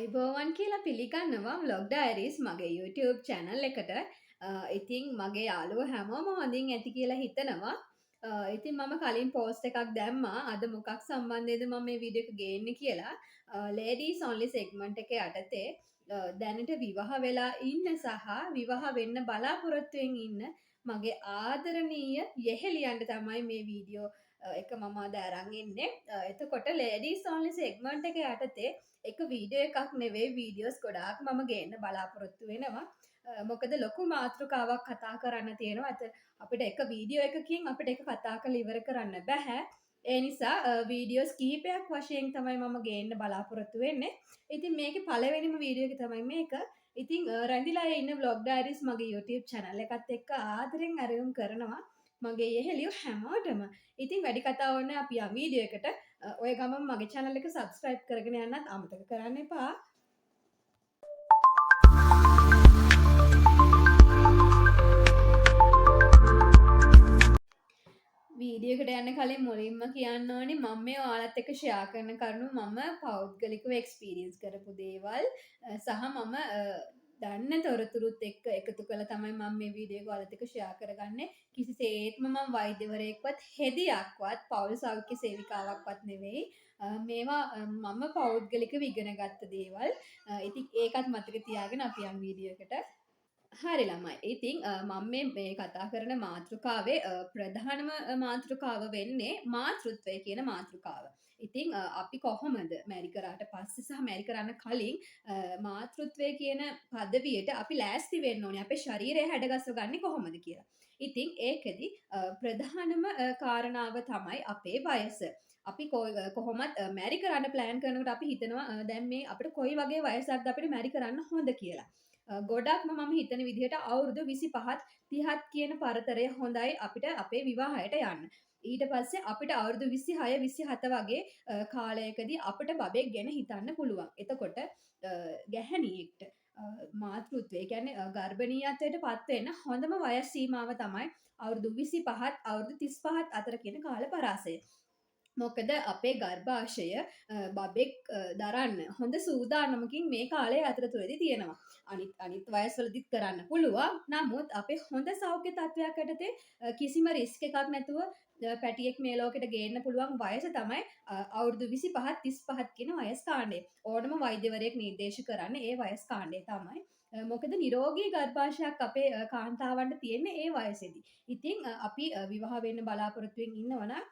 ආයුබෝවන් කියලා පිළිගන්නවා ව්ලොග් ඩයරීස් මගේ YouTube channel එකට. ඉතින් මගේ යාළුවෝ හැමෝම හොඳින් ඇති කියලා හිතනවා. ඉතින් මම කලින් පෝස්ට් එකක් දැම්මා. අද මොකක් සම්බන්ධයෙන්ද මම මේ වීඩියෝ එක ගේන්නේ කියලා. ලේඩීස් ඔන්ලි සෙග්මන්ට් එකේ යටතේ දැනට විවාහ වෙලා ඉන්න සහ විවාහ වෙන්න බලාපොරොත්තුවෙන් ඉන්න මගේ ආදරණීය යෙහෙලියන්ට තමයි මේ වීඩියෝ එක මම අද අරන් එන්නේ. එතකොට ලේඩීස් ඔන්ලි සෙග්මන්ට් එක යටතේ එක වීඩියෝ එකක් නෙවෙයි, වීඩියෝස් ගොඩාක් මම ගේන්න බලාපොරොත්තු වෙනවා. මොකද ලොකු මාතෘකාවක් කතා කරන්න තියෙනවා. අත අපිට එක වීඩියෝ එකකින් අපිට එක කතා කරලා ඉවර කරන්න බැහැ. ඒ නිසා වීඩියෝස් කිහිපයක් වශයෙන් තමයි මම ගේන්න බලාපොරොත්තු වෙන්නේ. ඉතින් මේකේ පළවෙනිම වීඩියෝ එක තමයි මේක. ඉතින් රැඳිලා ඉන්න ව්ලොග් ඩයරීස් මගේ YouTube channel එකත් එක්ක ආදරෙන් ඇරයුම් කරනවා මගේ යෙහෙලියෝ හැමෝටම. ඉතින් වැඩි කතා ඕනේ, අපි යමු වීඩියෝ එකට. ඔය ගමන් මගේ channel එක subscribe කරගෙන යන්නත් අමතක කරන්න එපා. වීඩියෝ එකට යන්න කලින් මුලින්ම කියන්න ඕනේ, මම මේ ඔයාලත් එක්ක ෂෙයා කරන කරුණු මම පෞද්ගලිකව එක්ස්පීරියන්ස් කරපු දේවල් සහ මම දන්න තොරතුරුත් එක්ක එකතු කරලා තමයි මම මේ වීඩියෝ එක ඔයාලත් එක්ක ෂෙයා කරගන්නේ. කිසිසේත්ම මම වෛද්‍යවරයෙක්වත්, හෙදියක්වත්, පෞල් සෞඛ්‍ය සේවිකාවක්වත් නෙවෙයි. මේවා මම පෞද්ගලිකව ඉගෙන ගත්ත දේවල්. ඉතින් ඒකත් මතක තියාගෙන අපි යමු වීඩියෝ එකට. හරි ළමයි. ඉතින් මම මේ මේ කතා කරන මාතෘකාවේ ප්‍රධානම මාතෘකාව වෙන්නේ මාතෘත්වය කියන මාතෘකාව. ඉතින් අපි කොහොමද මැරි කරාට පස්සේ සහ මැරි කරන්න කලින් මාතෘත්වය කියන පදවියට අපි ලෑස්ති වෙන්න ඕනේ. අපේ ශරීරය හැඩගස්ව ගන්නේ කොහොමද කියලා. ඉතින් ඒකෙදි ප්‍රධානම කාරණාව තමයි අපේ වයස. අපි කොහොමත් මැරි කරන්න ප්ලෑන් කරනකොට අපි හිතනවා දැන් මේ අපිට කොයි වගේ වයසක්ද අපිට මැරි කරන්න හොඳ කියලා. ගොඩක්ම මම හිතන විදිහට අවුරුදු 25ත් 30ත් කියන පරතරය හොඳයි අපිට අපේ විවාහයට යන්න. ඊට පස්සේ අපිට අවුරුදු 26, 27 වගේ කාලයකදී අපිට බබෙක් ගැන හිතන්න පුළුවන්. එතකොට ගැහැණියෙක්ට මාතෘත්වය, ඒ කියන්නේ ගර්භණීයත්වයට පත් වෙන්න හොඳම වයස් සීමාව තමයි අවුරුදු 25ත් අවුරුදු 35ත් අතර කියන කාල පරාසය. මොකද අපේ ගර්භාෂය බබෙක් දරන්න හොඳ සූදානමකින් මේ කාලය අතරතුරේදී තියෙනවා. අනිත් අනිත් වයස්වලදීත් කරන්න පුළුවන්. නමුත් අපේ හොඳ සෞඛ්‍ය තත්ත්වයක් යටතේ කිසිම රිස්ක් එකක් නැතුව පැටියෙක් මේ ලෝකෙට ගේන්න පුළුවන් වයස තමයි අවුරුදු 25ත් 35ත් කියන වයස් කාණ්ඩය. ඕනම වෛද්‍යවරයෙක් නිර්දේශ කරන්නේ ඒ වයස් කාණ්ඩය තමයි. මොකද නිරෝගී ගර්භාෂයක් අපේ කාන්තාවන්ට තියෙන්නේ ඒ වයසේදී. ඉතින් අපි විවාහ වෙන්න බලාපොරොත්තුවෙන් ඉන්නවා නම්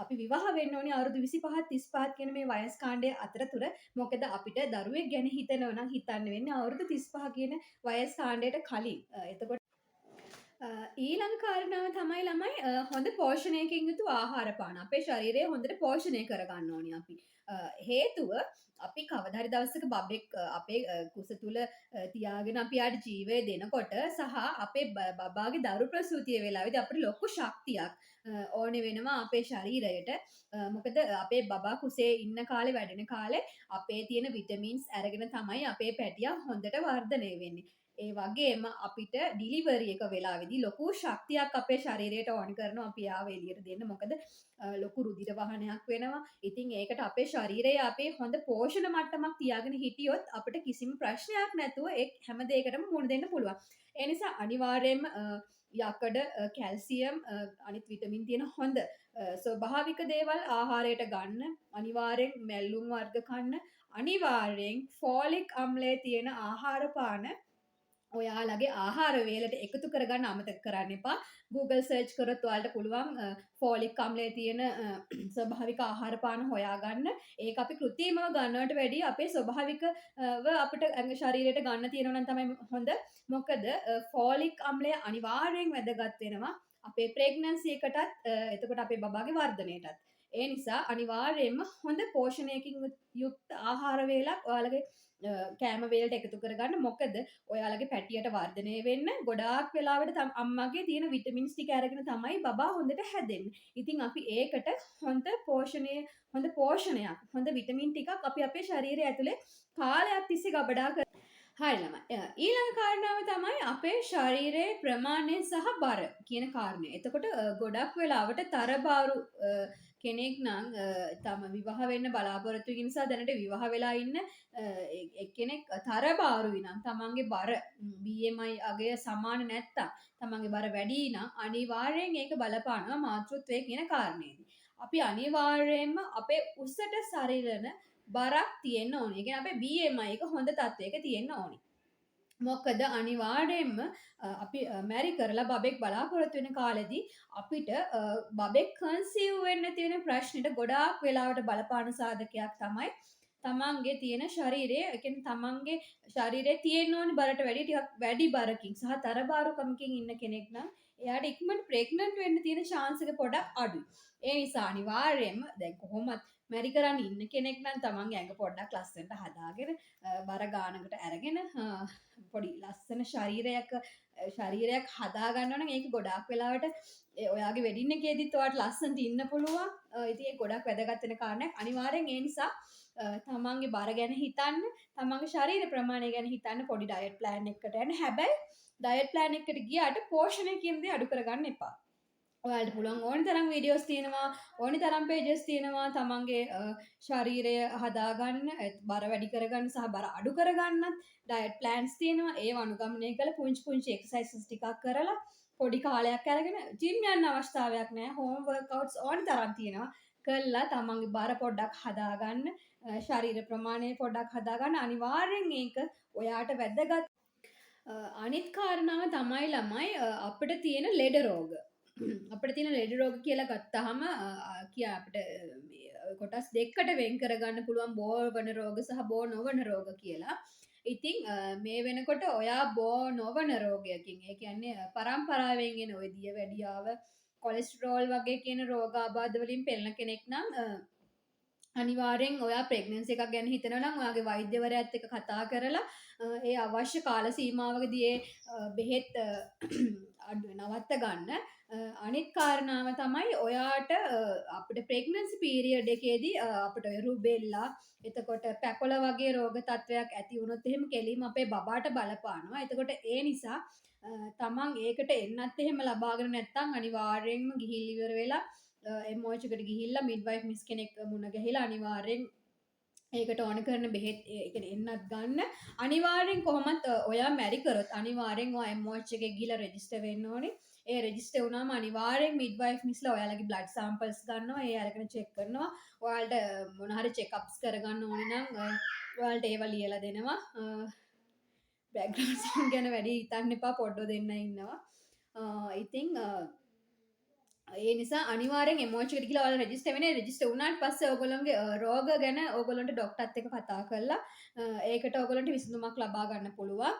අපි විවාහ වෙන්න ඕනේ අවුරුදු 25ත් 35ත් කියන මේ වයස් කාණ්ඩය අතරතුර. මොකද අපිට දරුවෙක් ගැන හිතනවා නම් හිතන්න වෙන්නේ අවුරුදු 35 කියන වයස් කාණ්ඩයට කලින්. එතකොට ඊළඟ කාරණාව තමයි ළමයි, හොඳ පෝෂණයකින් යුතු ආහාර පාන. අපේ ශරීරය හොඳට පෝෂණය කරගන්න ඕනේ අපි. හේතුව අපි කවදා හරි දවසක බබෙක් අපේ කුස තුල තියාගෙන අපි යාට ජීවය දෙනකොට සහ අපේ බබාගේ දරු ප්‍රසූතිය වෙලාවේදී අපිට ලොකු ශක්තියක් ඕනේ වෙනවා අපේ ශරීරයට. මොකද අපේ බබා කුසේ ඉන්න කාලේ, වැඩෙන කාලේ අපේ තියෙන විටමින්ස් අරගෙන තමයි අපේ පැටියා හොඳට වර්ධනය වෙන්නේ. ඒ වගේම අපිට ඩිලිවරි එක වෙලාවේදී ලොකු ශක්තියක් අපේ ශරීරයට ඕන කරනවා අපි ආව එළියට දෙන්න. මොකද ලොකු රුධිර වහනයක් වෙනවා. ඉතින් ඒකට අපේ ශරීරය අපේ හොඳ පෝෂණ මට්ටමක් තියාගෙන හිටියොත් අපිට කිසිම ප්‍රශ්නයක් නැතුව ඒ හැම දෙයකටම මුහුණ දෙන්න පුළුවන්. ඒ නිසා අනිවාර්යයෙන්ම යකඩ, කැල්සියම්, අනිත් විටමින් තියෙන හොඳ ස්වභාවික දේවල් ආහාරයට ගන්න, අනිවාර්යෙන් මැල්ලුම් වර්ග කන්න, අනිවාර්යෙන් ෆෝලික් අම්ලය තියෙන ආහාර පාන ඔයාලගේ ආහාර වේලට එකතු කරගන්න අමතක කරන්න එපා. Google search කරොත් ඔයාලට පුළුවන් ෆෝලික් අම්ලය තියෙන ස්වභාවික ආහාර පාන හොයාගන්න. ඒක අපි කෘත්‍රිමව ගන්නවට වැඩිය අපේ ස්වභාවිකව අපිට ඇඟ ශරීරයට ගන්න තියෙනවා නම් තමයි හොඳ. මොකද ෆෝලික් අම්ලය අනිවාර්යෙන් වැදගත් වෙනවා අපේ ප්‍රෙග්නන්සි එකටත්, එතකොට අපේ බබාගේ වර්ධනයටත්. ඒ නිසා අනිවාර්යයෙන්ම හොඳ පෝෂණයකින් යුක්ත ආහාර වේලක් ඔයාලගේ කෑම වේලට එකතු කරගන්න. මොකද ඔයාලගේ පැටියට වර්ධනය වෙන්න ගොඩාක් වෙලාවට අම්මගේ තියෙන විටමින්ස් ටික අරගෙන තමයි බබා හොඳට හැදෙන්නේ. ඉතින් අපි ඒකට හොඳ පෝෂණයක්, හොඳ විටමින් ටිකක් අපි අපේ ශරීරය ඇතුලේ කාලයක් තිස්සේ ගබඩා කර. හරි ළමයි. ඊළඟ කාරණාව තමයි අපේ ශරීරයේ ප්‍රමාණය සහ බර කියන කාරණය. එතකොට ගොඩක් වෙලාවට තරබාරු කෙනෙක් නම් තම විවාහ වෙන්න බලාපොරොත්තු වෙන නිසා දැනට විවාහ වෙලා ඉන්න එක් කෙනෙක් තරබාරුයි නම්, තමන්ගේ බර BMI අගය සමාන නැත්තම්, තමන්ගේ බර වැඩි නම් අනිවාර්යෙන් ඒක බලපානවා මාතෘත්වය කියන කාරණේදී. අපි අනිවාර්යයෙන්ම අපේ උසට සරිලන බරක් තියෙන්න ඕනේ. ඒ කියන්නේ අපේ BMI එක හොඳ තත්වයක තියෙන්න ඕනේ. මොකද අනිවාර්යයෙන්ම අපි මැරි කරලා බබෙක් බලාපොරොත්තු වෙන කාලෙදී අපිට බබෙක් කන්සීව් වෙන්න තියෙන ප්‍රශ්නෙට ගොඩාක් වෙලාවට බලපාන සාධකයක් තමයි තමන්ගේ තියෙන ශරීරය. ඒ කියන්නේ තමන්ගේ ශරීරයේ තියෙන්න ඕනි බරට වැඩි ටිකක් වැඩි බරකින් සහ තරබාරුකමකින් ඉන්න කෙනෙක් නම් එයාට ඉක්මනට ප්‍රෙග්නන්ට් වෙන්න තියෙන චාන්ස් එක පොඩක් අඩුයි. ඒ නිසා අනිවාර්යයෙන්ම දැන් කොහොමත් මැරි කරන්න ඉන්න කෙනෙක් නම් තමන්ගේ ඇඟ පොඩ්ඩක් ලස්සනට හදාගෙන, බර ගානකට අරගෙන, පොඩි ලස්සන ශරීරයක් හදා ගන්නවා නම් ඒක ගොඩාක් වෙලාවට ඔයාගේ වෙඩින් එකේදීත් ඔයාට ලස්සනට ඉන්න පුළුවන්. ඉතින් ඒක ගොඩක් වැදගත් වෙන කාරණයක්. අනිවාර්යෙන් ඒ නිසා තමන්ගේ බර ගැන හිතන්න, තමන්ගේ ශරීර ප්‍රමාණය ගැන හිතන්න, පොඩි ඩයට් ප්ලෑන් එකකට යන්න. හැබැයි ඩයට් ප්ලෑන් එකකට ගියාට පෝෂණය කියන දේ අඩු කරගන්න එපා. ඔයාලට පුළුවන් ඕනි තරම් වීඩියෝස් තියෙනවා, ඕනි තරම් පේජස් තියෙනවා තමන්ගේ ශරීරය හදාගන්න, බර වැඩි කරගන්න සහ බර අඩු කරගන්නත් ඩයට් ප්ලෑන්ස් තියෙනවා. ඒව අනුගමනය කරලා පුංචි පුංචි එක්සර්සයිසස් ටිකක් කරලා පොඩි කාලයක් අරගෙන ජිම් යන්න අවස්ථාවක් නෑ. හෝම් වර්ක්අවුට්ස් ඕනි තරම් තියෙනවා. කළා තමන්ගේ බර පොඩ්ඩක් හදාගන්න, ශරීර ප්‍රමාණය පොඩ්ඩක් හදාගන්න. අනිවාර්යෙන් ඒක ඔයාට වැදගත්. අනිත් කාරණාව තමයි ළමයි, අපිට තියෙන ලෙඩ රෝග. අපිට තියෙන ලෙඩ රෝග කියලා ගත්තාම, කියා අපිට මේ කොටස් දෙකකට වෙන් කරගන්න පුළුවන්, බෝ වන රෝග සහ බෝ නොවන රෝග කියලා. ඉතින් මේ වෙනකොට ඔයා බෝ නොවන රෝගයකින්, ඒ කියන්නේ පරම්පරාවෙන් එන ඔය දියවැඩියාව, කොලෙස්ටරෝල් වගේ කියන රෝගාබාධ වලින් පෙළෙන කෙනෙක් නම්, අනිවාර්යෙන් ඔයා ප්‍රෙග්නන්සි එකක් ගැන හිතනවා නම් ඔයාගේ වෛද්‍යවරයාත් එක්ක කතා කරලා ඒ අවශ්‍ය කාල සීමාවකදී ඒ බෙහෙත් නවත්ත ගන්න. අනිත් කාරණාව තමයි ඔයාට අපිට ප්‍රෙග්නන්සි පීරියඩ් එකේදී අපිට ඔය රුබෙල්ලා, එතකොට පැකොල වගේ රෝග තත්ත්වයක් ඇති වුණොත් එහෙම කෙලින්ම අපේ බබාට බලපානවා. එතකොට ඒ නිසා තමන් ඒකට එන්නත් එහෙම ලබාගෙන නැත්නම් අනිවාර්යෙන්ම ගිහිල් ඉවර වෙලා MOH එකට ගිහිල්ලා මිඩ්වයිෆ් මිස් කෙනෙක් මුණ ගැහිලා අනිවාර්යෙන් ඒකට ඕන කරන බෙහෙත්, ඒ කියන්නේ එන්නත් ගන්න. අනිවාර්යෙන් කොහොමත් ඔයා මැරි කරොත් අනිවාර්යෙන් ඔයා MOH එකේ ගිහිල්ලා රෙජිස්ටර් වෙන්න ඕනේ. ඒ රෙජිස්ටර් වුණාම අනිවාර්යෙන් මිඩ්වයිෆ් මිස්ලා ඔයාලගේ බ්ලඩ් සාම්පල්ස් ගන්නවා. ඒ අරගෙන චෙක් කරනවා. ඔයාලට මොන හරි චෙක් අප්ස් කරගන්න ඕනේ නම් ඔයාලට ඒවා ලියලා දෙනවා. බැක්ග්‍රවුන්ඩ් සවුන්ඩ් ගැන වැඩි හිතන්න එපා, පොඩ්ඩෝ දෙන්න ඉන්නවා. ඉතින් ඒ නිසා අනිවාර්යෙන් MOH එකට ගිහලා ඔයාලා රෙජිස්ටර් වෙන්නේ. රෙජිස්ටර් වුණාට පස්සේ ඔයගොල්ලන්ගේ රෝග ගැන ඔයගොල්ලන්ට ඩොක්ටර්ත් එක්ක කතා කරලා ඒකට ඔයගොල්ලන්ට විසඳුමක් ලබා ගන්න පුළුවන්.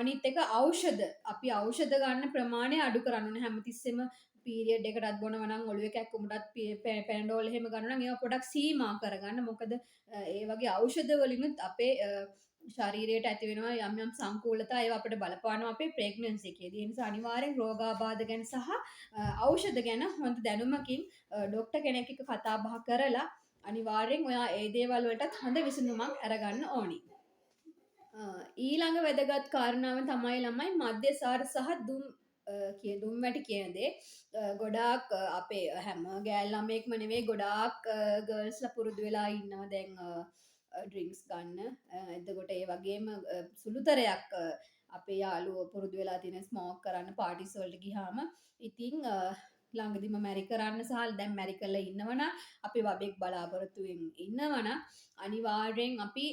අනිත් එක ඖෂධ. අපි ඖෂධ ගන්න ප්‍රමාණය අඩු කරන්න ඕනේ. හැමතිස්සෙම පීරියඩ් එකටත් බොනවා නම්, ඔළුවේ කැක්කුමටත් පැනඩෝල් එහෙම ගන්නවා නම් ඒවා පොඩක් සීමා කරගන්න. මොකද ඒ වගේ ඖෂධ වලිනුත් අපේ ශරීරයට ඇති වෙනවා යම් යම් සංකූලතා. ඒවා අපිට බලපානවා අපේ ප්‍රෙග්නන්සි එකේදී. ඒ නිසා අනිවාර්යෙන් රෝගාබාධ ගැන සහ ඖෂධ ගැන හොඳ දැනුමකින් ඩොක්ටර් කෙනෙක් එක්ක කතා බහ කරලා අනිවාර්යෙන් ඔයා ඒ දේවල් වලටත් හොඳ විසඳුමක් අරගන්න ඕනි. ඊළඟ වැදගත් කාරණාව තමයි ළමයි, මද්‍යසාර සහ දුම් වැටි කියන දේ. ගොඩාක් අපේ හැම ගෑල් ළමයෙක්ම නෙවෙයි, ගොඩාක් ගර්ල්ස්ලා පුරුදු වෙලා ඉන්නවා දැන් ඩ්‍රින්ක්ස් ගන්න. එතකොට ඒ වගේම සුළුතරයක් අපේ යාළුවෝ පුරුදු වෙලා තියෙන ස්මෝක් කරන්න පාටිස් වලට ගියාම. ඉතින් ළඟදිම මැරි කරන්න සහ දැන් මැරි කරලා ඉන්නවනම්, අපි බබෙක් බලාපොරොත්තු වෙන් ඉන්නවනම් අනිවාර්යෙන් අපි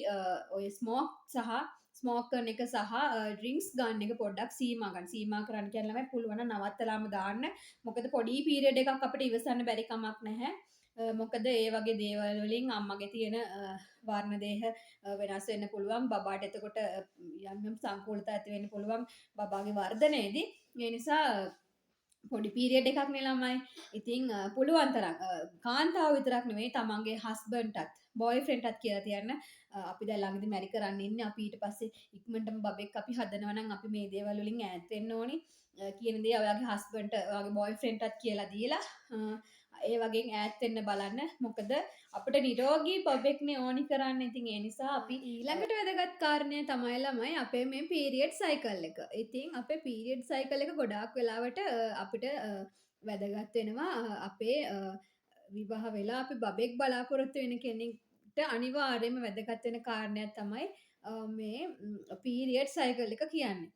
ඔය ස්මෝක් සහ ස්මෝක් කරන එක සහ ඩ්‍රින්ක්ස් ගන්න එක පොඩ්ඩක් සීමා ගන්න. සීමා කරන්න කියන්නේ ළමයි, පුළුවන් නම් නවත්තලාම දාන්න. මොකද පොඩි පීරියඩ් එකක් අපිට ඉවසන්න බැරි කමක් නැහැ. මොකද ඒ වගේ දේවල් වලින් අම්මගේ තියෙන වර්ණ දේහ වෙනස් වෙන්න පුළුවන්. බබාට එතකොට යම් යම් සංකූලතා ඇති වෙන්න පුළුවන් බබාගේ වර්ධනයේදී. ඒ නිසා පොඩි පීරියඩ් එකක් නේ ළමයි. ඉතින් පුළුවන් තරම් කාන්තාව විතරක් නෙවෙයි, තමන්ගේ හස්බන්ඩ්ටත් බොයිෆ්‍රෙන්ඩ්ටත් කියලා තියන්න. අපි දැන් ළඟදි මැරි කරන්න ඉන්නේ. අපි ඊට පස්සේ ඉක්මනටම බබෙක් අපි හදනවා නම් අපි මේ දේවල් වලින් ඈත් වෙන්න ඕනි කියන දේ ඔයාගේ හස්බන්ඩ්ට, ඔයාගේ බොයිෆ්‍රෙන්ඩ්ටත් කියලා දීලා ඒ වගේ ඈත් වෙන්න බලන්න. මොකද අපිට නිරෝගී බබෙක්නේ ඕනි කරන්න. ඉතින් ඒ නිසා අපි ඊළඟට වැදගත් කාරණය තමයි ළමයි, අපේ මේ පීරියඩ් සයිකල් එක. ඉතින් අපේ පීරියඩ් සයිකල් එක ගොඩාක් වෙලාවට අපිට වැදගත් වෙනවා. අපේ විවාහ වෙලා අපි බබෙක් බලාපොරොත්තු වෙන කෙනෙක්ට අනිවාර්යයෙන්ම වැදගත් වෙන කාරණයක් තමයි මේ පීරියඩ් සයිකල් එක කියන්නේ.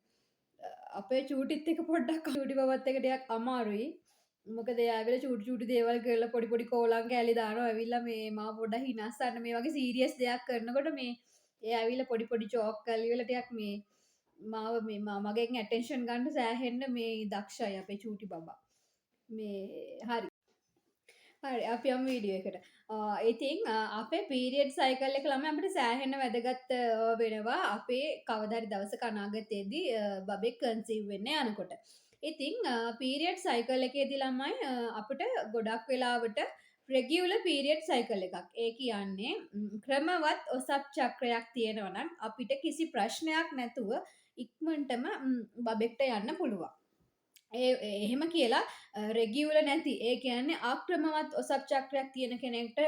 අපේ චූටිත් එක පොඩ්ඩක් චූටි බබත් එක ටිකක් අමාරුයි. මොකද එයා ඇවිල්ලා චූටි චූටි දේවල් කරලා පොඩි පොඩි කෝලම් කෑලි දානවා. ඇවිල්ලා මේ මාව පොඩ්ඩක් හිනස්සන්න මේ වගේ සීරියස් දෙයක් කරනකොට මේ එයා ඇවිල්ලා පොඩි පොඩි ජෝක් කරලා ඉවරලා ටිකක් මේ මාව මේ මගෙන් ඇටෙන්ෂන් ගන්න සෑහෙන්න මේ දක්ෂයි අපේ චූටි බබා. මේ හරි. හරි, අපි යමු වීඩියෝ එකට. ඉතින් අපේ පීරියඩ් සයිකල් එක ළමයි අපිට සෑහෙන වැදගත් වෙනවා අපේ කවදා හරි දවසක අනාගතයේදී බබෙක් කන්සීව් වෙන්න යනකොට. ඉතින් පීරියඩ් සයිකල් එකේදී ළමයි අපිට ගොඩක් වෙලාවට රෙගියුලර් පීරියඩ් සයිකල් එකක්. ඒ කියන්නේ ක්‍රමවත් ඔසප් චක්‍රයක් තියෙනවා නම් අපිට කිසි ප්‍රශ්නයක් නැතුව ඉක්මනටම බබෙක්ට යන්න පුළුවන්. ඒ එහෙම කියලා රෙගියුලර් නැති, ඒ කියන්නේ අක්‍රමවත් ඔසප් චක්‍රයක් තියෙන කෙනෙක්ට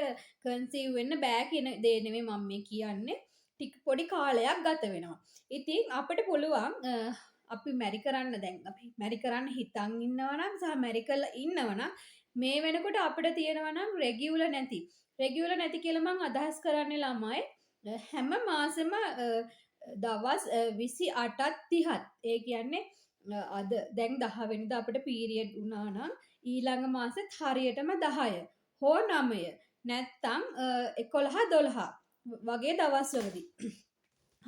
කන්සීව් වෙන්න බෑ කියන දේ නෙමෙයි මම මේ කියන්නේ. ටික පොඩි කාලයක් ගත වෙනවා. ඉතින් අපිට පුළුවන් අපි මැරි කරන්න, දැන් අපි මැරි කරන්න හිතන් ඉන්නවා නම් සහ මැරි කරලා ඉන්නවා නම් මේ වෙනකොට අපිට තියෙනවා නම් රෙගියුලර් නැති. රෙගියුලර් නැති කියලා මං අදහස් කරන්නේ ළමයි හැම මාසෙම දවස් 28ත් 30ත්. ඒ කියන්නේ අද දැන් 10 වෙනිදා අපිට පීරියඩ් වුණා නම් ඊළඟ මාසෙත් හරියටම 10 හෝ 9 නැත්තම් 11 12 වගේ දවස්වලදී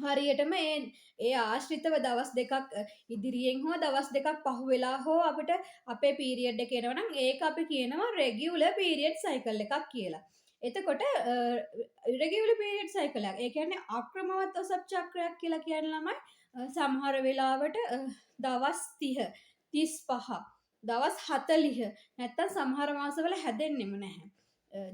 හරියටම ඒ ආශ්‍රිතව දවස් දෙකක් ඉදිරියෙන් හෝ දවස් දෙකක් පහු වෙලා හෝ අපිට අපේ පීරියඩ් එක එනවා නම් ඒක අපි කියනවා රෙගියුලර් පීරියඩ් සයිකල් එකක් කියලා. එතකොට ඉරෙගියුලර් පීරියඩ් සයිකල් එකක්. ඒ කියන්නේ අක්‍රමවත් ඔසප් චක්‍රයක් කියලා කියන ළමයි සමහර වෙලාවට දවස් 30, 35, දවස් 40 නැත්තම් සමහර මාසවල හැදෙන්නෙම නැහැ.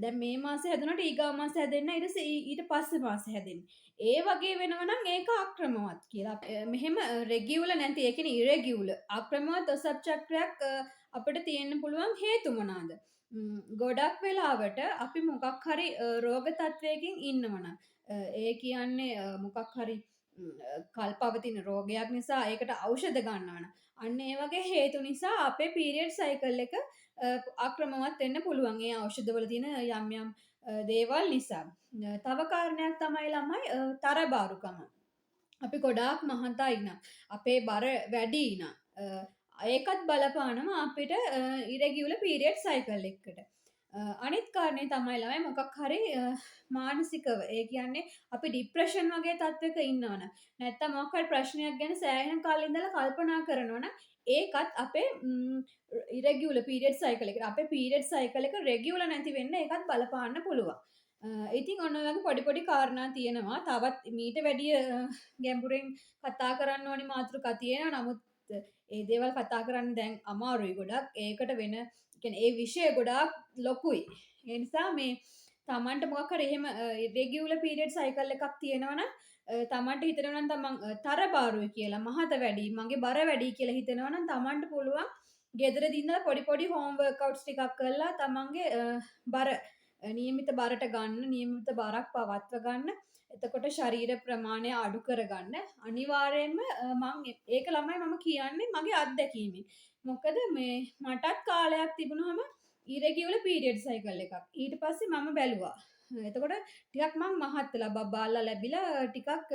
දැන් මේ මාසේ හැදුනට ඊගාව මාසේ හැදෙන්නේ නැහැ. ඊට පස්සේ ඊට පස්සේ මාසේ හැදෙන්නේ. ඒ වගේ වෙනවා නම් ඒක අක්‍රමවත් කියලා. මෙහෙම රෙගියුලර් නැති, ඒ කියන්නේ ඉරෙගියුලර් අක්‍රමවත් ඔසප් චක්‍රයක් අපිට තියෙන්න පුළුවන් හේතු මොනවාද? ගොඩක් වෙලාවට අපි මොකක් හරි රෝග තත්වයකින් ඉන්නවනම්, ඒ කියන්නේ මොකක් හරි කල්පවතින රෝගයක් නිසා ඒකට ඖෂධ ගන්නවා නම්, අන්න ඒ වගේ හේතු නිසා අපේ පීරියඩ් සයිකල් එක අක්‍රමවත් වෙන්න පුළුවන්. ඒ ඖෂධවල තියෙන යම් යම් දේවල් නිසා. තව කාරණයක් තමයි ළමයි තරබාරුකම. අපි ගොඩාක් මහතයි නම්, අපේ බර වැඩි නම්, ඒකත් බලපානවා අපිට ඉරෙගියුලර් පීරියඩ් සයිකල් එකකට. අනිත් කාරණේ තමයි ළමයි මොකක් හරි මානසිකව, ඒ කියන්නේ අපි ඩිප්‍රෙෂන් වගේ තත්ත්වයක ඉන්නවනම්, නැත්තම් මොකක් හරි ප්‍රශ්නයක් ගැන සෑහෙන කල් ඉඳලා කල්පනා කරනවනම් ඒකත් අපේ ඉරෙගියුලර් පීරියඩ් සයිකල් එකට, අපේ පීරියඩ් සයිකල් එක රෙගියුලර් නැති වෙන්න ඒකත් බලපාන්න පුළුවන්. ඉතින් ඔන්න ඔය වගේ පොඩි පොඩි කාරණා තියෙනවා. තවත් මීට වැඩිය ගැඹුරින් කතා කරන්න ඕනි මාතෘකා තියෙනවා. නමුත් ඒ දේවල් කතා කරන්න දැන් අමාරුයි ගොඩක්. ඒකට වෙන, කියන්නේ ඒ විෂය ගොඩාක් ලොකුයි. ඒ නිසා මේ තමන්ට මොකක් හරි එහෙම ඉරෙගියුලර් පීරියඩ් සයිකල් එකක් තියෙනවා නම්, තමන්ට හිතෙනවා නම් තමන් තරබාරුයි කියලා, මහත වැඩි, මගේ බර වැඩි කියලා හිතෙනවා නම් තමන්ට පුළුවන් ගෙදරදී ඉඳලා පොඩි පොඩි හෝම් වර්ක්අවුට්ස් ටිකක් කරලා තමන්ගේ බර නියමිත බරට ගන්න, නියමිත බරක් පවත්ව ගන්න. එතකොට ශරීර ප්‍රමාණය අඩු කරගන්න. අනිවාර්යයෙන්ම මං ඒක ළමයි මම කියන්නේ මගේ අත්දැකීමෙන්. මොකද මේ මටත් කාලයක් තිබුණාම ඉරෙගියුලර් පීරියඩ් සයිකල් එකක්. ඊට පස්සේ මම බැලුවා. එතකොට ටිකක් මං මහත් වෙලා, බබාලා ලැබිලා ටිකක්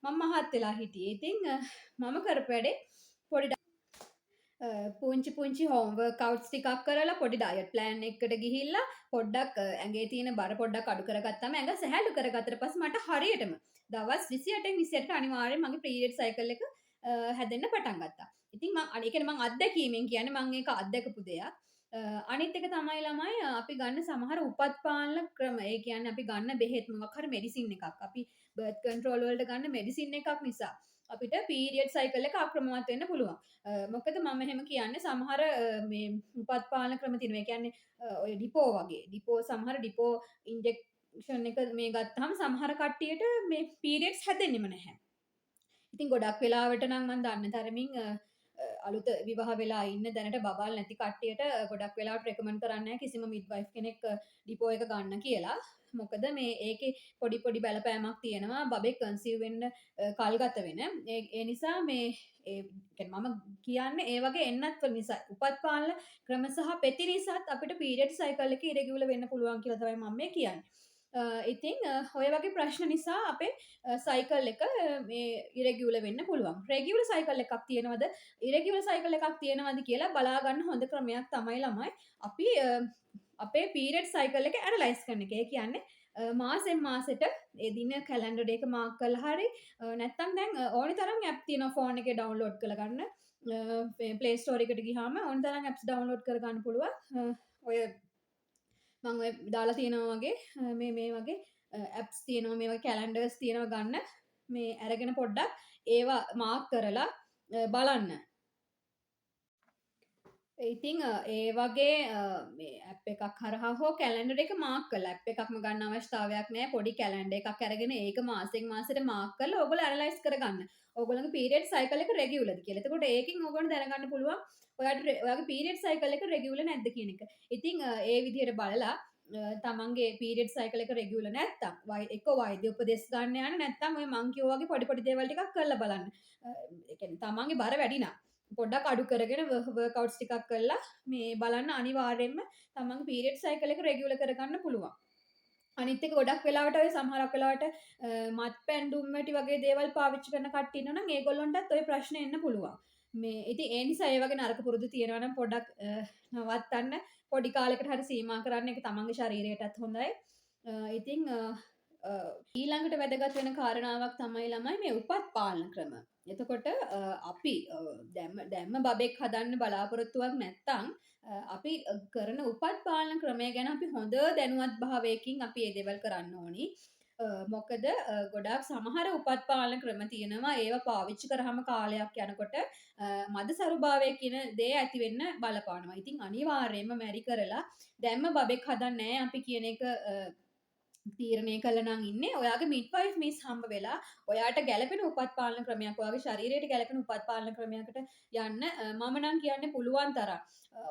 මං මහත් වෙලා හිටියේ. ඉතින් මම කරපු වැඩේ පොඩි පුංචි පුංචි හෝම් වර්ක්අවුට්ස් ටිකක් කරලා පොඩි ඩයට් ප්ලෑන් එකකට ගිහිල්ලා පොඩ්ඩක් ඇඟේ තියෙන බර පොඩ්ඩක් අඩු කරගත්තාම, ඇඟ සැහැල්ලු කරගත්තට පස්සේ මට හරියටම දවස් 28න් 28ට අනිවාර්යෙන් මගේ පීරියඩ් සයිකල් එක හැදෙන්න පටන් ගත්තා. ඉතින් මං ඒ කියන්නේ මං අත්දැකීමෙන් කියන්නේ, මං ඒක අත්දැකපු දෙයක්. අනිත් එක තමයි ළමයි අපි ගන්න සමහර උපත් පාලන ක්‍රම. ඒ කියන්නේ අපි ගන්න බෙහෙත්, මොකක් හරි මෙඩිසින් එකක්. අපි බර්ත් කන්ට්‍රෝල් වලට ගන්න මෙඩිසින් එකක් නිසා අපිට පීරියඩ් සයිකල් එක අක්‍රමවත් වෙන්න පුළුවන්. මොකද මම එහෙම කියන්නේ, සමහර මේ උපත් පාලන ක්‍රම තියෙනවා. ඒ කියන්නේ ඔය ඩිපෝ වගේ. ඩිපෝ, සමහර ඩිපෝ ඉන්ජෙක්ෂන් එක මේ ගත්තාම සමහර කට්ටියට මේ පීරියඩ්ස් හැදෙන්නෙම නැහැ. ඉතින් ගොඩක් වෙලාවට නම් මම දන්න තරමින් අලුත විවාහ වෙලා ඉන්න දැනට බබාලා නැති කට්ටියට ගොඩක් වෙලාවට රෙකමන්ඩ් කරන්නේ නැහැ කිසිම මිඩ්වයිෆ් කෙනෙක් ඩිපෝ එක ගන්න කියලා. මොකද මේ ඒකේ පොඩි පොඩි බලපෑමක් තියෙනවා බබෙක් කන්සීව් වෙන්න කල් ගත වෙන. ඒ ඒ නිසා මේ ඒ කියන්නේ මම කියන්නේ ඒ වගේ එන්නත් නිසා, උපත් පාලන ක්‍රම සහ පෙති නිසාත් අපිට පීරියඩ් සයිකල් එක ඉරෙගියුලර් වෙන්න පුළුවන් කියලා තමයි මම මේ කියන්නේ. ඉතින් ඔය වගේ ප්‍රශ්න නිසා අපේ සයිකල් එක මේ ඉරෙගියුලර් වෙන්න පුළුවන්. රෙගියුලර් සයිකල් එකක් තියෙනවද, ඉරෙගියුලර් සයිකල් එකක් තියෙනවද කියලා බලා ගන්න හොඳ ක්‍රමයක් තමයි ළමයි අපි අපේ පීරියඩ් සයිකල් එක ඇනලයිස් කරන එක. ඒ කියන්නේ මාසෙන් මාසෙට ඒ දින කැලෙන්ඩර් එක මාක් කරලා හරි, නැත්තම් දැන් ඕනි තරම් ඇප් තියෙනවා ෆෝන් එකේ ඩවුන්ලෝඩ් කරගන්න. Play Store එකට ගියාම ඕනි තරම් ඇප්ස් ඩවුන්ලෝඩ් කරගන්න පුළුවන්. ඔය මං ඔය දාලා තියෙනවා වගේ මේ මේ වගේ ඇප්ස් තියෙනවා, මේ වගේ කැලෙන්ඩර්ස් තියෙනවා ගන්න. මේ අරගෙන පොඩ්ඩක් ඒවා මාක් කරලා බලන්න. ඉතින් ඒ වගේ මේ ඇප් එකක් හරහා හෝ කැලෙන්ඩර් එක මාක් කරලා, ඇප් එකක්ම ගන්න අවශ්‍යතාවයක් නෑ. පොඩි කැලෙන්ඩර් එකක් අරගෙන ඒක මාසෙන් මාසෙට මාක් කරලා ඔයගොල්ලෝ ඇනලයිස් කරගන්න. ඔයගොල්ලෝගේ පීරියඩ් සයිකල් එක රෙගියුලර්ද කියලා. එතකොට ඒකෙන් ඔයගොල්ලෝ දැනගන්න පුළුවන් ඔයාගේ පීරියඩ් සයිකල් එක රෙගියුලර් නැද්ද කියන එක. ඉතින් ඒ විදිහට බලලා තමන්ගේ පීරියඩ් සයිකල් එක රෙගියුලර් නැත්තම් එක්ක වෛද්‍ය උපදෙස් ගන්න යන්න, නැත්තම් ඔය මං කිව්වා වගේ පොඩි පොඩි දේවල් ටිකක් කරලා බලන්න. ඒ කියන්නේ තමන්ගේ බර වැඩි නම් පොඩ්ඩක් අඩු කරගෙන වර්ක්අවුට්ස් ටිකක් කරලා මේ බලන්න, අනිවාර්යයෙන්ම තමන්ගේ පීරියඩ් සයිකල් එක රෙගියුලර් කරගන්න පුළුවන්. අනිත් එක ගොඩක් වෙලාවට ඔය සමහරක් වෙලාවට මත්පැන් දුම්වැටි වගේ දේවල් පාවිච්චි කරන කට්ටිය ඉන්නවා නම් ඒගොල්ලොන්ටත් ඔය ප්‍රශ්න එන්න පුළුවන්. මේ ඉතින් ඒ නිසා ඒ වගේ නරක පුරුදු තියෙනවා නම් පොඩ්ඩක් නවත්තන්න, පොඩි කාලයකට හරි සීමා කරන්න, ඒක තමන්ගේ ශරීරයටත් හොඳයි. ඉතින් ඊළඟට වැදගත් වෙන කාරණාවක් තමයි ළමයි මේ උපත් පාලන ක්‍රම. එතකොට අපි දැම්ම බබෙක් හදන්න බලාපොරොත්තුවක් නැත්තම් අපි කරන උපත් පාලන ක්‍රමය ගැන අපි හොඳ දැනුවත් භාවයකින් අපි මේ දේවල් කරන්න ඕනි. මොකද ගොඩාක් සමහර උපත් පාලන ක්‍රම තියෙනවා, ඒවා පාවිච්චි කරාම කාලයක් යනකොට මද සරුභාවය කියන දේ ඇති වෙන්න බලපානවා. ඉතින් අනිවාර්යයෙන්ම මැරි කරලා දැම්ම බබෙක් හදන්නේ නෑ අපි කියන එක තීරණය කළා නම් ඉන්නේ, ඔයාගේ මිඩ්වයිෆ් මිස් හම්බ වෙලා ඔයාට ගැළපෙන උපත් පාලන ක්‍රමයක්, ඔයාගේ ශරීරයට ගැළපෙන උපත් පාලන ක්‍රමයකට යන්න මම නම් කියන්නේ පුළුවන් තරම්.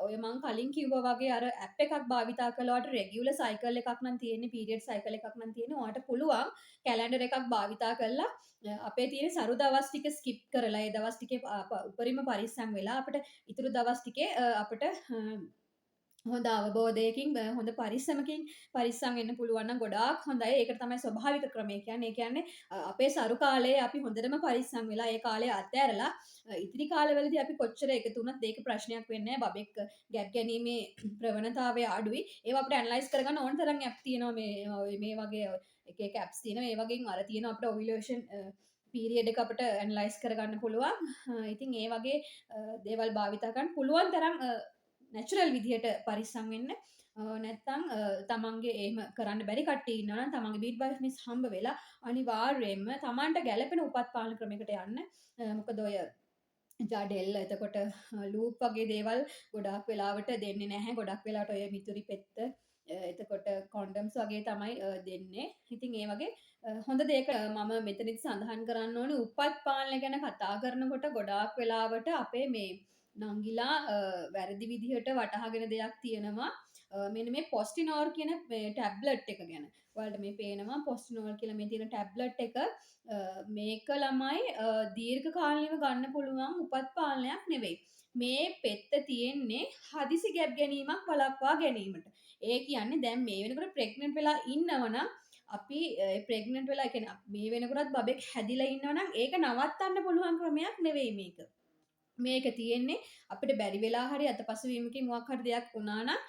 ඔය මං කලින් කිව්වා වගේ අර ඇප් එකක් භාවිතා කළා ඔයාට රෙගියුලර් සයිකල් එකක් නම් තියෙන්නේ, පීරියඩ් සයිකල් එකක් නම් තියෙන්නේ, ඔයාට පුළුවන් කැලෙන්ඩර් එකක් භාවිතා කරලා අපේ තියෙන සරු දවස් ටික ස්කිප් කරලා ඒ දවස් ටිකේ උපරිම පරිස්සම් වෙලා අපිට ඉතුරු දවස් ටිකේ අපිට හොඳ අවබෝධයකින් හොඳ පරිස්සමකින් පරිස්සම් වෙන්න පුළුවන් නම් ගොඩාක් හොඳයි. ඒකට තමයි ස්වභාවික ක්‍රමය කියන්නේ. ඒ කියන්නේ අපේ සරු කාලයේ අපි හොඳටම පරිස්සම් වෙලා ඒ කාලය අත්හැරලා ඉතිරි කාලවලදී අපි කොච්චර එකතු වුණත් ඒක ප්‍රශ්නයක් වෙන්නේ නැහැ. බබෙක් ගැප් ගැනීමේ ප්‍රවණතාවය අඩුයි. ඒවා අපිට ඇනලයිස් කරගන්න ඕන තරම් ඇප් තියෙනවා. මේ වගේ එක එක ඇප්ස් තියෙනවා. ඒ වගේම අර තියෙනවා අපිට ඔවියුලේෂන් පීරියඩ් එක අපිට ඇනලයිස් කරගන්න පුළුවන්. ඉතින් ඒ වගේ දේවල් භාවිතා කරන්න පුළුවන් තරම් නැචරල් විදිහට පරිස්සම් වෙන්න. නැත්තම් තමන්ගේ එහෙම කරන්න බැරි කට්ටිය ඉන්නවා නම් තමන්ගේ මිඩ්වයිෆ් මිස් හම්බ වෙලා අනිවාර්යයෙන්ම තමන්ට ගැළපෙන උපත් පාලන ක්‍රමයකට යන්න. මොකද ඔය ජඩෙල් එතකොට ලූප් වගේ දේවල් ගොඩාක් වෙලාවට දෙන්නේ නැහැ. ගොඩක් වෙලාවට ඔය මිතුරි පෙත්ත එතකොට කොන්ඩම්ස් වගේ තමයි දෙන්නේ. ඉතින් ඒ වගේ හොඳ දෙයක මම මෙතනදි සඳහන් කරන්න ඕනේ උපත් පාලනය ගැන කතා කරනකොට ගොඩාක් වෙලාවට අපේ මේ නංගිලා වැරදි විදිහට වටහාගෙන දෙයක් තියෙනවා. මෙන්න මේ පොස්ටිනෝර් කියන මේ ටැබ්ලට් එක ගැන. ඔයාලට මේ පේනවා පොස්ටිනෝර් කියලා මේ තියෙන ටැබ්ලට් එක. මේක ළමයි දීර්ඝ කාලීනව ගන්න පුළුවන් උපත් පාලනයක් නෙවෙයි. මේ පෙත්ත තියෙන්නේ හදිසි ගැප් ගැනීමක් වළක්වා ගැනීමට. ඒ කියන්නේ දැන් මේ වෙනකොට ප්‍රෙග්නන්ට් වෙලා ඉන්නවනම් අපි ප්‍රෙග්නන්ට් වෙලා, ඒ කියන්නේ මේ වෙනකොටත් බබෙක් හැදිලා ඉන්නවනම් ඒක නවත්තන්න පුළුවන් ක්‍රමයක් නෙවෙයි මේක. මේක තියෙන්නේ අපිට බැරි වෙලා හරි අතපසු වීමකින් මොකක් හරි දෙයක් වුණා නම්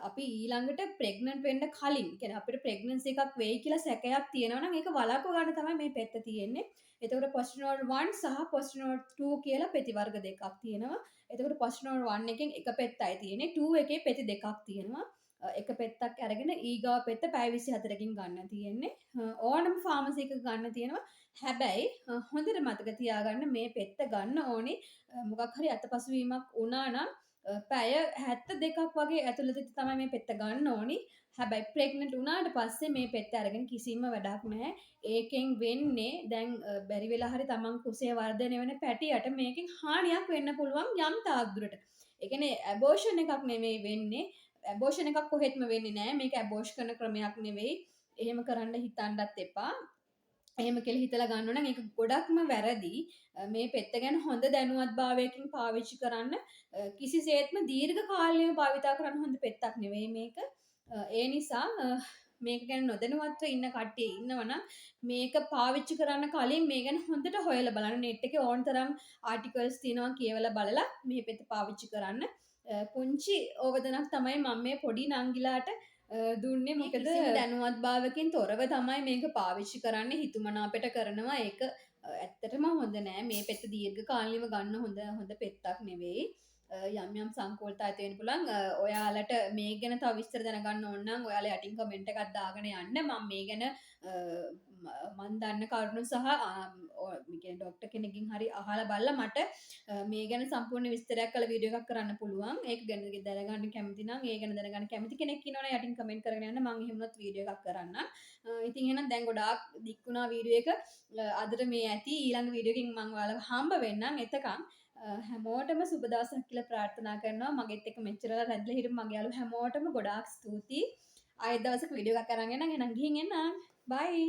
අපි ඊළඟට ප්‍රෙග්නන්ට් වෙන්න කලින්, කියන්නේ අපිට ප්‍රෙග්නන්සි එකක් වෙයි කියලා සැකයක් තියෙනවා නම් ඒක වළක්ව ගන්න තමයි මේ පෙත්ත තියෙන්නේ. එතකොට පොස්ටිනෝල් 1 සහ පොස්ටිනෝල් 2 කියලා පෙති වර්ග දෙකක් තියෙනවා. එතකොට පොස්ටිනෝල් 1 එකෙන් එක පෙත්තයි තියෙන්නේ, 2 එකේ පෙති දෙකක් තියෙනවා. එක පෙත්තක් අරගෙන ඊගාව පෙත්ත පැය 24කින් ගන්න තියෙන්නේ. ඕනම ෆාමසි එකක ගන්න තියෙනවා. හැබැයි හොඳට මතක තියාගන්න මේ පෙත්ත ගන්න ඕනේ මොකක් හරි අතපසු වීමක් වුණා නම් පැය 72ක් වගේ ඇතුළතදී තමයි මේ පෙත්ත ගන්න ඕනි. හැබැයි ප්‍රෙග්නන්ට් වුණාට පස්සේ මේ පෙත්ත අරගෙන කිසිම වැඩක් නැහැ. ඒකෙන් වෙන්නේ දැන් බැරි වෙලා හරි තමන් කුසේ වර්ධනය වෙන පැටියට මේකෙන් හානියක් වෙන්න පුළුවන් යම් තාක් දුරට. ඒ කියන්නේ ඇබෝෂන් එකක් නෙමෙයි වෙන්නේ. ඇබෝෂන් එකක් කොහෙත්ම වෙන්නේ නැහැ. මේක ඇබෝෂ් කරන ක්‍රමයක් නෙවෙයි. එහෙම කරන්න හිතන්නත් එපා. එහෙම කියලා හිතලා ගන්න නම් ඒක ගොඩක්ම වැරදි. මේ පෙත්ත ගැන හොඳ දැනුවත්භාවයකින් පාවිච්චි කරන්න. කිසිසේත්ම දීර්ඝ කාලීනව භාවිතා කරන්න හොඳ පෙත්තක් නෙවෙයි මේක. ඒ නිසා මේක ගැන නොදැනුවත්ව ඉන්න කට්ටිය ඉන්නවනම් මේක පාවිච්චි කරන්න කලින් මේ ගැන හොඳට හොයලා බලන්න. නෙට් එකේ ඕන තරම් ආටිකල්ස් තියෙනවා, කියවලා බලලා මේ පෙත පාවිච්චි කරන්න. පුංචි ඕවදනක් තමයි මම මේ පොඩි නංගිලාට දුන්නේ. මොකද කිසිම දැනුවත්භාවකින් තොරව තමයි මේක පාවිච්චි කරන්නේ. හිතුමනාපෙට කරනවා. ඒක ඇත්තටම හොඳ නෑ. මේ පෙත්ත දීර්ඝ කාලීනව ගන්න හොඳ හොඳ පෙත්තක් නෙවෙයි. යම් යම් සංකෝලතා ඇති වෙන්න පුළුවන්. ඔයාලට මේ ගැන තව විස්තර දැනගන්න ඕන නම් ඔයාලා යටින් කමෙන්ට් එකක් දාගෙන යන්න. මම මේ ගැන මන් දන්න කරුණු සහ මේ කියන්නේ ඩොක්ටර් කෙනෙක්ගෙන් හරි අහලා බලලා මට මේ ගැන සම්පූර්ණ විස්තරයක් කළ වීඩියෝ එකක් කරන්න පුළුවන්. ඒක ගැන දැනගන්න කැමති නම්, ඒ ගැන දැනගන්න කැමති කෙනෙක් ඉන්නවනම් යටින් කමෙන්ට් කරගෙන යන්න. මං එහෙම වුණත් වීඩියෝ එකක් කරන්නම්. ඉතින් එහෙනම් දැන් ගොඩාක් දික් වුණා වීඩියෝ එක. අදට මේ ඇති. ඊළඟ වීඩියෝ එකකින් මං ඔයාලව හම්බ වෙන්නම්. එතකන් හැමෝටම සුබ දවසක් කියලා ප්‍රාර්ථනා කරනවා. මගෙත් එක්ක මෙච්චර වෙලා රැඳිලා හිටපු මගේ යාළුවෝ හැමෝටම ගොඩාක් ස්තුතියි. ආයෙත් දවසක වීඩියෝ එකක් අරන් එන්නම්. එහෙනම් ගිහින් එන්නම්. බයි.